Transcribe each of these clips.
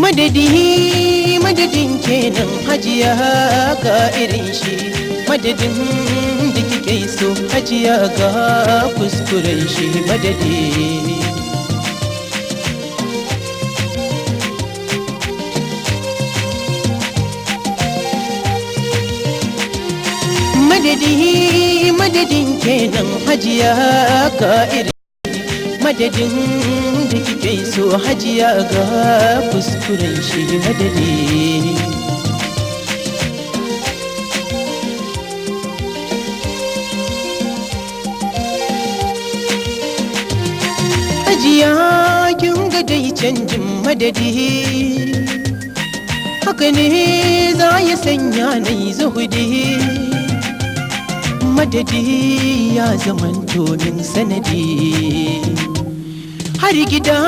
Madadi madadin kenan hajiya ga irin shi, madadin da kike so hajiya ga kuskuren shi madadi. Madadi madadin kenan hajiya ga irin madadin da kike so hajiya ga kuskuren shi madadi. Hajiya kin ga dai canjin madadi, haka ne za ya sanya na yi zuhudi. Madadi ya zamanto min sanadi, har gida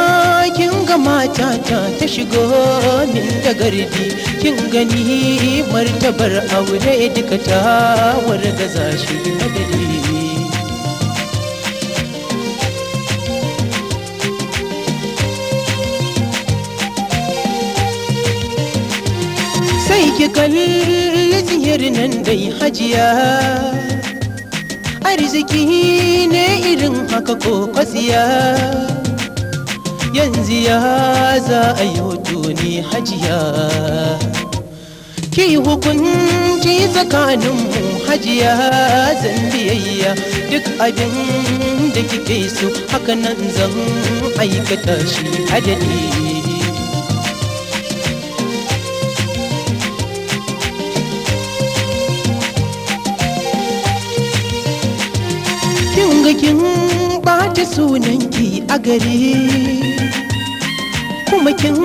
kin ga matata ta shigo min da gardi. Kin gani martabar aure duka ta wargaza shi madadi. Sai ki kalli ziyar nan dai hajiya, arziki ne irin haka ko kwasiya. Yanzu ya za a yi ne hajiya, ki hukunci tsakaninmu hajiya, zan biyayya duk abin da kike so, haka nan zan aikata shi adadi. Kin ga kin ɓata sunanki a gari, kuma kin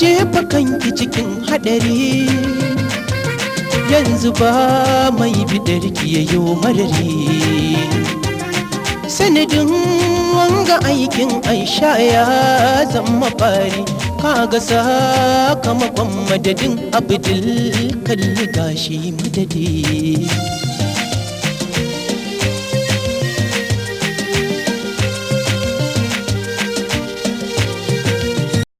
jefa kanki cikin haɗari. Yanzu ba mai bidarki yayo marari, sanadin wanga aikin Aisha ya zama fari. Kaga sakamakon madadin Abdul, kalli gashi madadi.